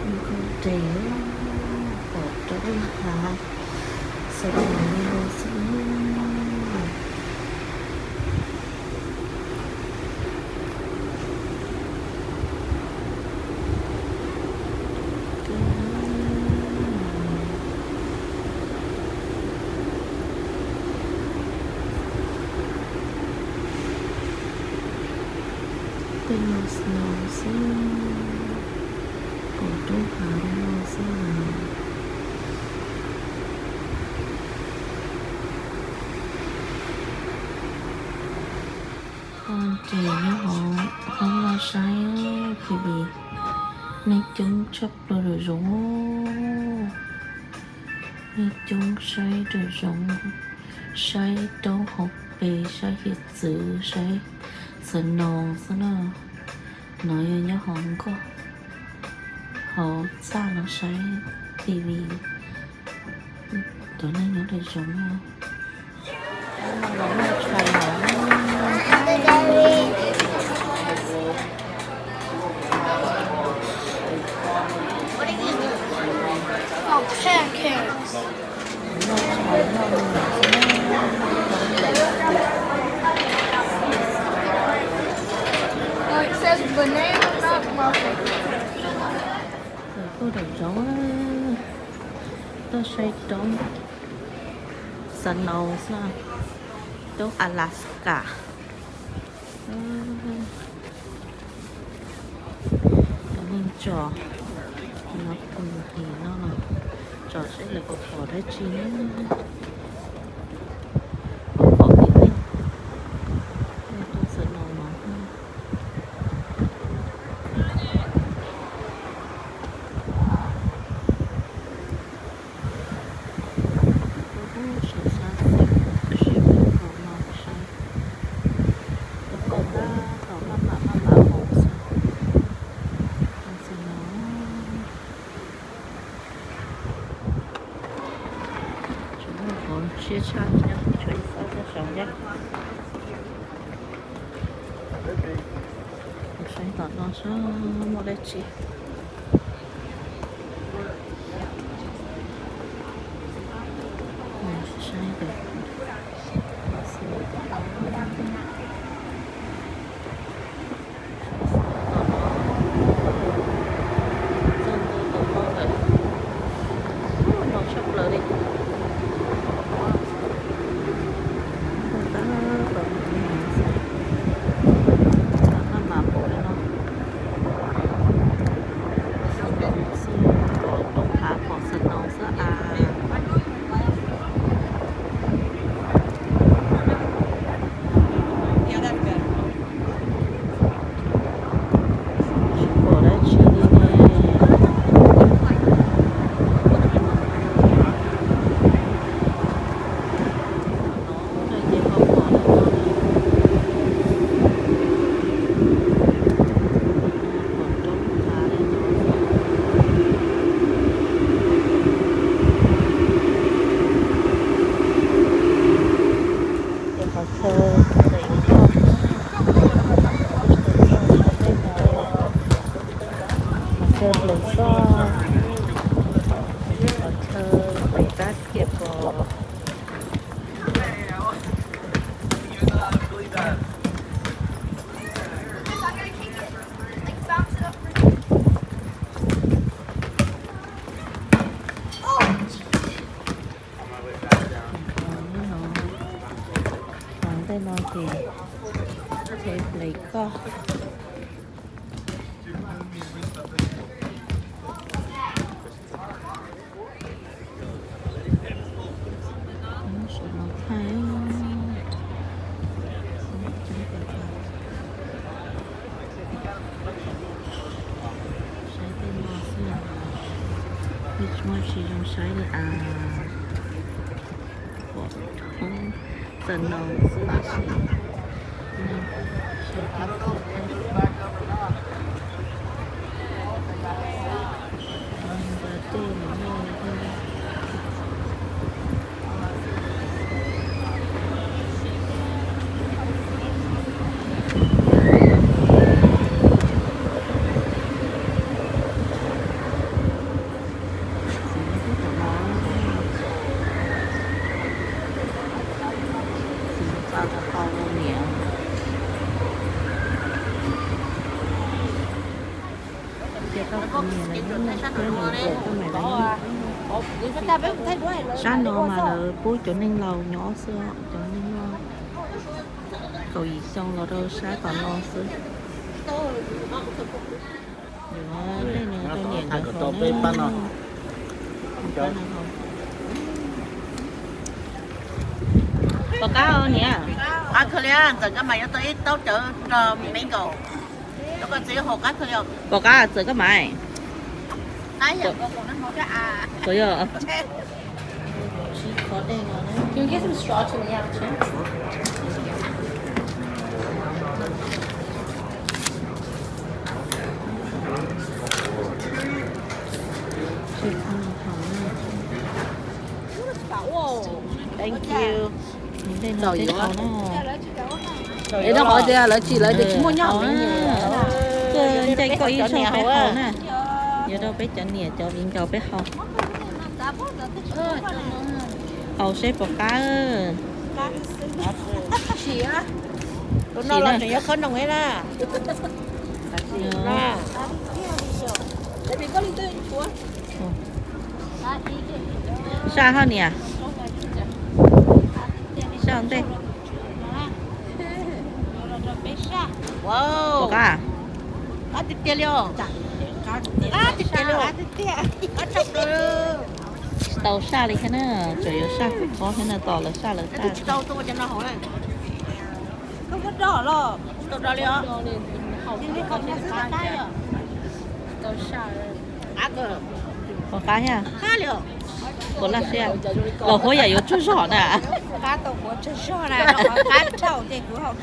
Nqus res, pom roob hav, snow li no xwb. Tej no snow xwb, pom roob hav li no xwb. Ho ces nyob hauv hoob no saib P V, neeg coob tshaj plaws lawm zoov. Neeg coob saib lawm zoov, saib roob hauv pes, saib hiav txwv, saib snow xwb na. No yog nyob hauv nkoj, hauv txaj no saib T V, cov neeg nyob lawm zoov. Oh, pancakes. Oh, it says banana nut muffin. Tuaj lawm zoov, tuaj saib roob snow xwb, roob Alaska. Cov neeg tsom, no pw hlis no los tsom seb lawv puas pom dab tsi na. Pom kev neeg, nej tuaj snow no. Sab xis sib pom no saib, tus pom tab tom maj mam maj mam hauv xwb. Tab sis no tsuas muaj qhov siab tshaj thiab, tshuav ib sab sab saud thiab. Kuv saib tom no saib muaj dab tsi. Saib txog ntua tom no lawm, no tshaj plaws li. Tab tom mus xwb, maj mam pom li no. Xwb pom roob hav pom snow xwb as. Tsis pom dab tsi li ne. No ces ho pom li no, pom roob hav li no. Ces qhov chaw Plev Koj, qhov chaw Plev Koj, qhov chaw Plev Basketball. Ntawm no ces chaw Plev Koj. Saib tej no xwb, muaj tsis zoo saib li as. Pom thoob snow xwb tab sis saib tab tom ntawd tej no. Koj niam lawv nyob, koj niam lawv nyob. Sab no mas lawv pub cov neeg laus nyob xwb, cov neeg nyob kaum yim xyoo los rau sab tom no xwb. Yuav tej no rau niam nkawd haus na. Pom qab niam. Qab kawg li, ntxawm koj mas yuav tau ib taub cawv rau me nkaus. Pom qab txawm koj mas. Puas yog? Can you get some straw to me out of chance? Thank you. Txaus yuav. Es rau qhov tias lawv tsis, lawv tias tsis muaj nyob hauv. Tuaj ncaim koj ib zaug peb haus na. Yuav rau peb cov niam cov viv ncaus peb haus. Haus seb puas qab. Tus no los tseem yuav khawb noog thiab na. Saj hab niam. Saj ntej. Puas qab? Qab tiag tiag li os. Qab tiag tiag li os. Tsis tau saj li thiab na, tsuas yuav saj kuv qhov thiab na, tos lawv saj lawv tag. Tsis tau tuaj ua cov no haus na. Koj muab do los? Tsis tau do li os. Puas qab thiab? Puas laj siab? Los huab yam yuav tsaug zog na. Qab tau huab tsaug zog na, qab dhau ces kuv haus.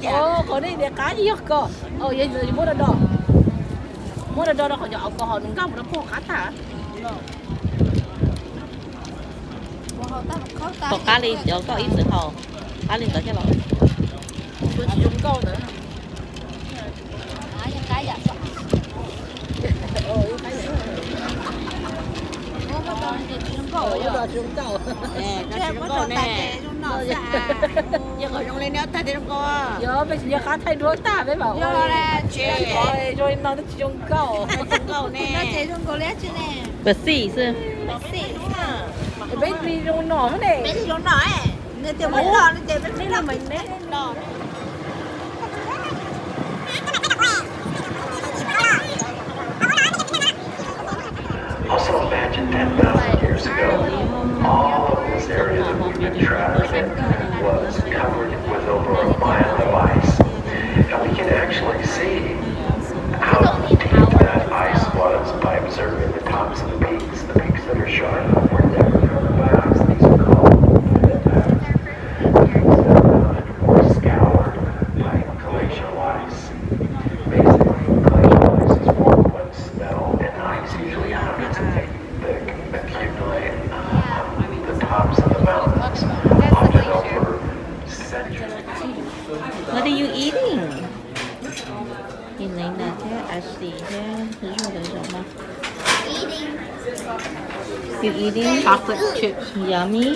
Qhov nej tias qab yog ko, muab do do, muab do do rau qhov cov alcohol nws nkauj mus rau puag qab tag. Puas qab li cov koj ib txwm haus? Qab li ntawd thiab los? Tsis zoo nkauj ntawd. Tsis zoo nkauj ne. Yog qhov zoo li neb ob tag thiaj zoo nkauj. Yog peb tsis nco qab thaij duab tag peb mam ua. Zoo li no twb tsis zoo nkauj. Zoo nkauj ne. Pab xij xwb. Peb li zoo no ne. Peb li zoo no. Nws tias muab do no ces peb li no mas neb. Also, imagine ten thousand years ago, all of this area that we've been trapped in was covered with over a mile of ice. And we can actually see how deep that ice was by observing the tops of the peaks. The peaks that are sharp were never covered by ice. These are called mountain paths. The peaks that are mountain were scoured by glacial ice. Basically, glacial ice is formed when snow and ice, usually hundreds of feet thick, accumulate on the tops of the mountains, often over centuries. What are you eating? Ib leeg na thiab Ashley thiab Zuag lawv zaum no. You eating? Chocolate chips. Yummy.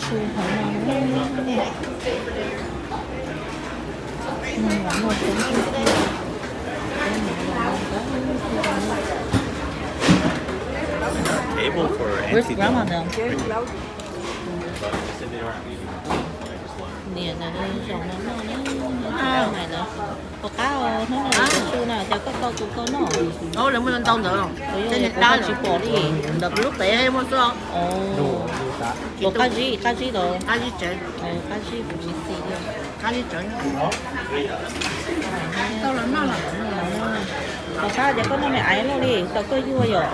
Su hov no ne. Where's grandma now? Niam ntawd zaum no noj na, niam ntawd. Puas qab os, hnub no su na, cas koj tau tus koj noj? Lawv muaj ntau ntawd, kuv tsis pom li. Ntawm lub pem muaj xwb. Puas qab zib, qab zib los? Qab zib tsev. Qab zib kuv tsis xis li. Qab zib tsev. Puas qab cas koj noj me aiv loj li, tau koj yuag yom?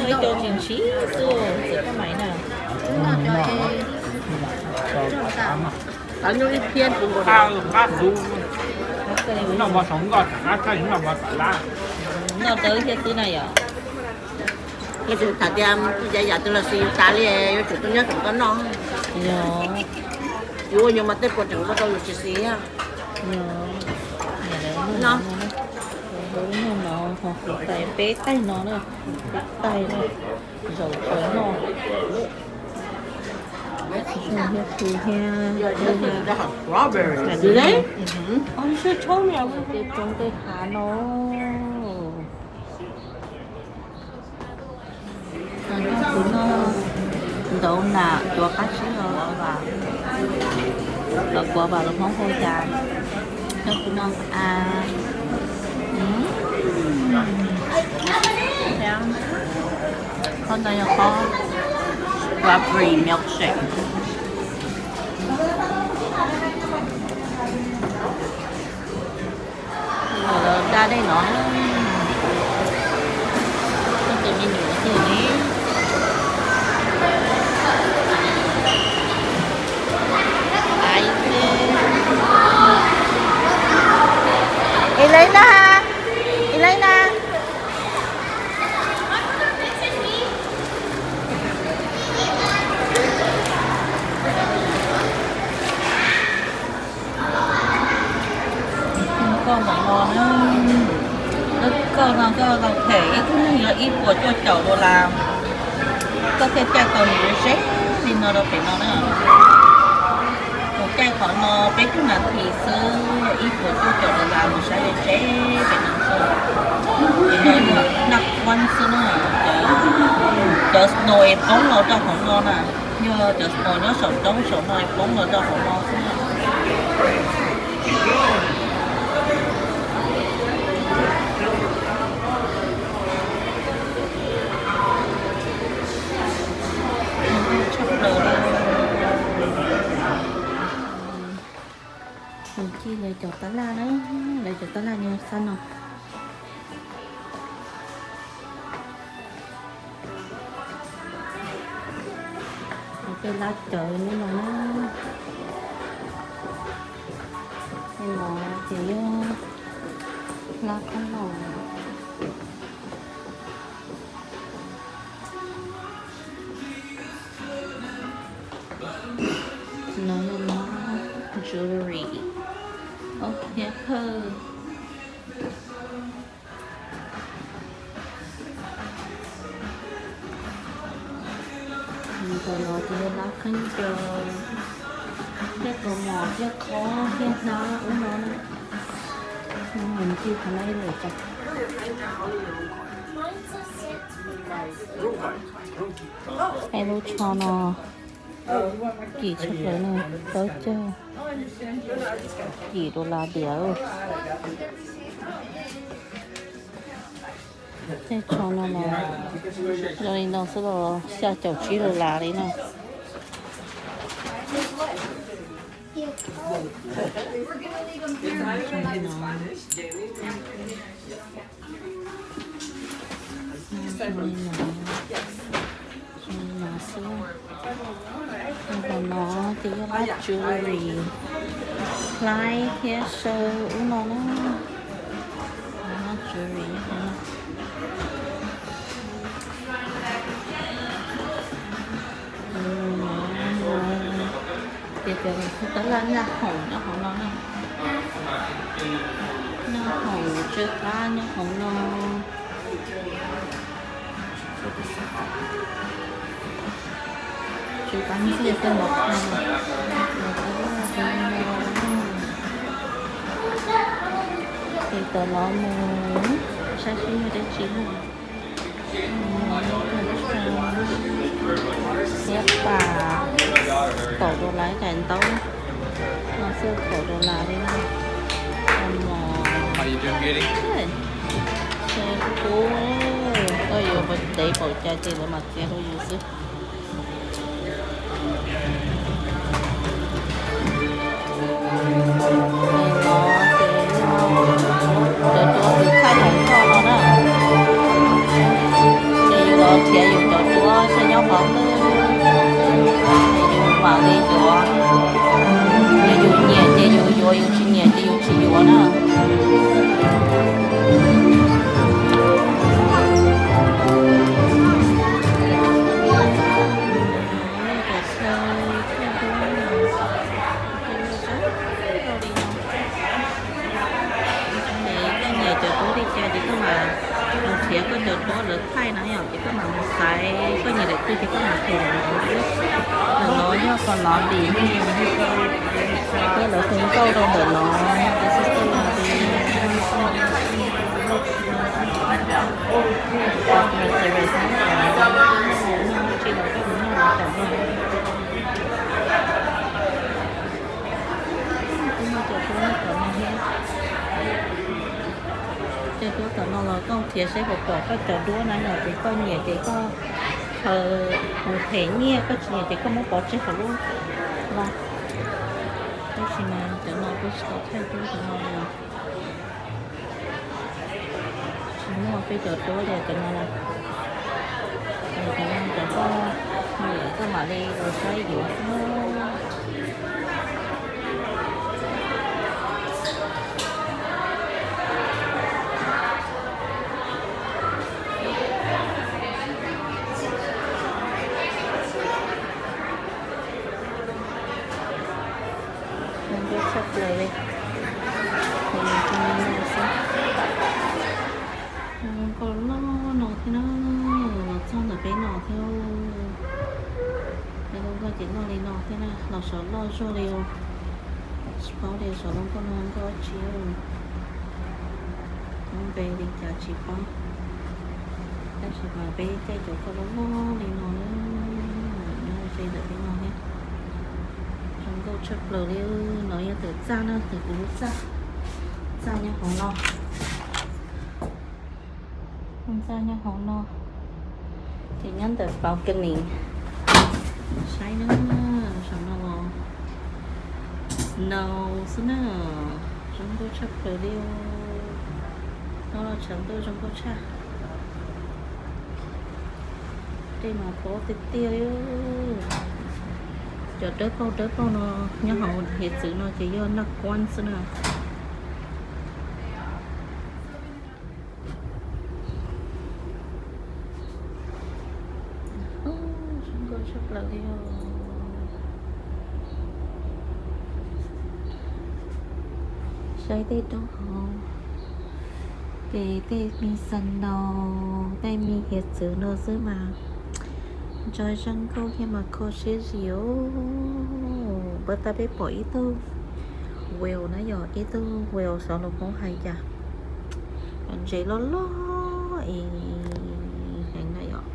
Ib co tsis ntshis xwb, txiv koj maiv na. Noj rawv thiab xwb na yom. Yog tsis tham tias tus yam yam twg los xis tas li, yuav tsum tuaj nyob tseem koj noj. Yog. Yus ua nyuag mas tej puas tseem ua rau yus tsis xis. Yog. Niam lawv noj no, lawv noj no ho kuv tais peb taig no na, peb taig na, zaum tsaws noj. Zoo thiab, zoo thiab. Strawberry. Did they? Tej roob tej hav no. Noj kuv noj ntau na, cuav qab tsib los los vam, los kuav vam los Hmoob hu cas. Noj kuv noj a. Qhov no yog qhov strawberry milkshake. Lawv da dej no, koj tus me nyuam twg ne? Elena, Elena. Koj ntawm no na, koj no koj tau them ib tug neeg yog ib puas cuaj caum dollar, koj thiaj caij tau nws ze li no rau pem no na. Mus caij qhov no peb caug nas this xwb, ib puas cuaj caum dollar mus saib ze ze pem no xwb. Pem no yog Naj Kuab xwb na, cov snow es poob los rau hauv no na, yog cov snow nyob saum roob saum no es poob los rau hauv no xwb na. Mus ci lawv cov tab laj na, lawv cov tab laj nyob sab no. Tej lab cawv nyob no na. Tej no ces yog lab qhob noom. No yog lab jewelry, ob hiab khawj. Ntawm no ces yog lab khaub ncaws, thiab kaus mom thiab khob thiab hnab ub no na. Mus ncig qhov no ib lwm tso. Ib lub tsho no kim tshaj plaws na, plaub caug yim dollar diam. Tej tsho no los zoo li no xwb los xya caum tsib dollar li na. Zoo li no xwb. Qhov no ces yog lab jewelry, hlaib thiab saw ub no na. Lab jewelry qhov no. Ces cov tab laj nyaj hoom nyob hauv no na. Nyaj hoom tsw qab nyob hauv no. Tsw qab ntxiag tej no. Ces tom no mus saib seb muaj dab tsi na. Siab pam kaum dollar ib daim ntaub no xwb, kaum dollar li na. Mos, kub, koj yuav npaum ntev npaum cas ces lawv mam txiav rau yus xwb. Ces no ces yog cov duab tus thaij hauv no no na. Ces yus los nrhiav yus cov duab saib nyob qhov twg, ces yus mam li yuav. Yog yus nyiam ces yus yuav, yus tsis nyiam ces yus tsis yuav na. Ces koj nyiam cov duab li cas ces koj mam mus nrhiav. Ces koj cov duab lawv thaij na yom, ces koj mam mus xaiv koj nyiam daim twg ces koj mam them daim no xwb. Ntawm no yog Colombi, thiab lawv hu nkauj rau ntawm no. Customer service, tsis los koj mus noj los tam no. Kuv muaj cov duab tom no thiab. Cov duab tom no los koj nrhiav seb puas pom koj cov duab na, yog tias koj nyiam ces koj khaws mus them nyiaj, koj tsis nyiam ces koj muab pov tseg hauv lub no. Tab sis mas cov no kuj tsis tau thaij duab cov no li os. Tsis muaj peb cov duab li cov no lawm. Cov no cov koj nyiam koj mam li los saib yuav xwb. Zoo nkauj tshaj plaws li. Ces nws zoo li no xwb. Zoo nkauj loj no thiab na, los txog ntawm peb no thiab. Peb zoo nkauj ces loj li no thiab na, los saum loj zog li os. Tsis paub tias saum zoo nkauj no nkauj dab tsi, lub npe li cas tsis paub. Tab sis mas peb caij cov koj loj loj li no, nyob ze ntawm peb no thiab. Zoo nkauj tshaj plaws li. No yog tus txaj na, tus kuv lub txaj, txaj nyob hauv no. Txaj nyob hauv no, ces nyob ntawm balcony. Saib na, saum no los snow xwb na, zoo nkauj tshaj plaws li. Hnub no tshav ntuj zoo nkauj tshaj. Dej mas plob tiag tiag li. Cov dawb paug dawb paug no nyob hauv hiav txwv no ces yog naj kuab xwb na. Zoo nkauj tshaj plaws li os. Saib tej roob hauv, ces tej me snow, tej me hiav txwv no xwb mas ntshe zoo nkauj thiab mas kho siab zim os. Puag ta peb pom ib tug whale na yom, ib tug whale xyov lus Hmoob hais cas, ntses loj loj es heev na yom.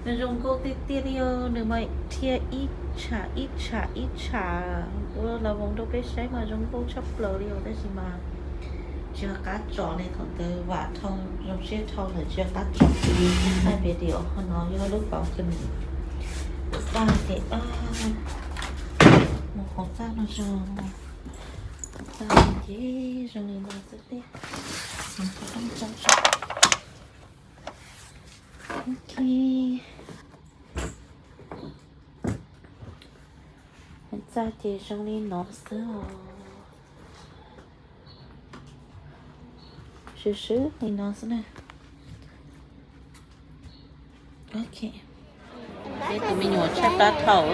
Nws zoo nkauj tiag tiag li os, nws mas dhia ib tsham ib tsham ib tsham ua la voos rau peb saib mas zoo nkauj tshaj plaws li os, tab sis mas tsis qab tso ne, thaum ntawd vam dhau zoo siab dhau lawm tsis qab tso. Thaij video qhov no yog lub pauv kws tag ces mus hauv txaj no zoo, txaj ces zoo li no xwb tiag. Ok. Txaj ces zoo li no xwb os. Swb swb li no xwb na. Ok. Peb tus me nyuam tshaib plab dhau,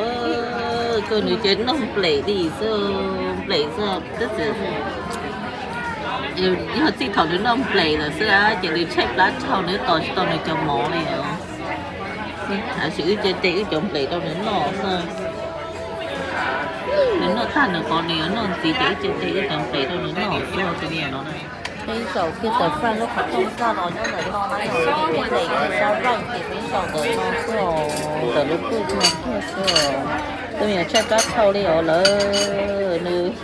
kawg nws ces noj nplej li xwb, nplej xwb, twb txawm yog txij thaum nws noj nplej lawm xwb ces nws tshaib plab dhau, nws tos tsis tau nws cov mov li os. Tab sis wb cia tes wb cov nplej rau nws noj xwb. Nws noj tag nws qhov nws yuav noj ntxiv ces wb cia tes wb cov nplej rau nws noj xwb os tus me nyuam no. Peb zaum kiag tawm faj lub qhov rooj txaj no nyob ntawm no na, peb nplej kiag sab rooj ces peb zaum ntawm no xwb os, ntawm lub pwj no kiag xwb os. Tus me nyuam tshaib plab dhau li os lawm, nws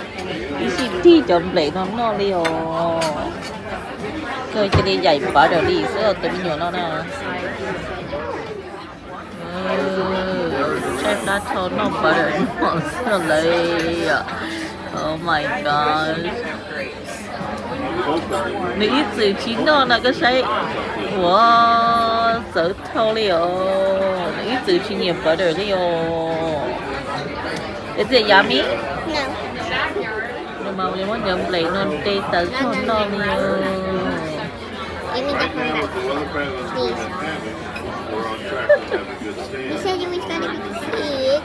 ib sij dig cov nplej no noj li os. Kawg cia li yaim npav dawm li xwb os tus me nyuam no na. Tshaib plab dhau noj npav dawm no xwb lawm. Oh my god. Nws ib txwm tsis noj no koj saib, ua txawv dhau li os, nws ib txwm tsis nyiam npav dawm li os. Is it yummy? Nws mas muab cov nplej no de tawv tag noj li os. Give me the phone back, please. You said you was gonna be sick.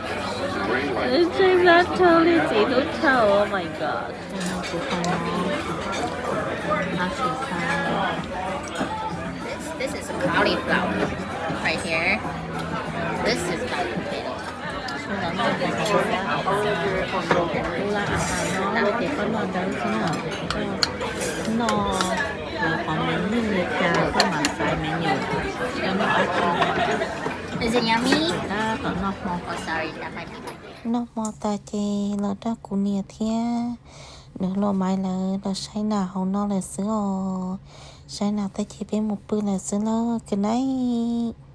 Nws tshaib plab dhau li txiv hlub dhau, oh my god. Kuv qhov no, This, this is cauliflower right here. This is cauliflower. Ua la a tas no ces koj noj ntawd xwb na. Noj qhov me nyuam li cas koj mam xaiv me nyuam, koj noj dab tsi. Is it yummy? Tab tom noj hmo. Oh, sorry, that might be my favorite. Noj hmo tas ces los nrog kuv niam thiab nws hluas Maiv lawv los saib nas hauv no lawm xwb os. Saib nas tas ces peb mus pw lawm xwb lauj, good night.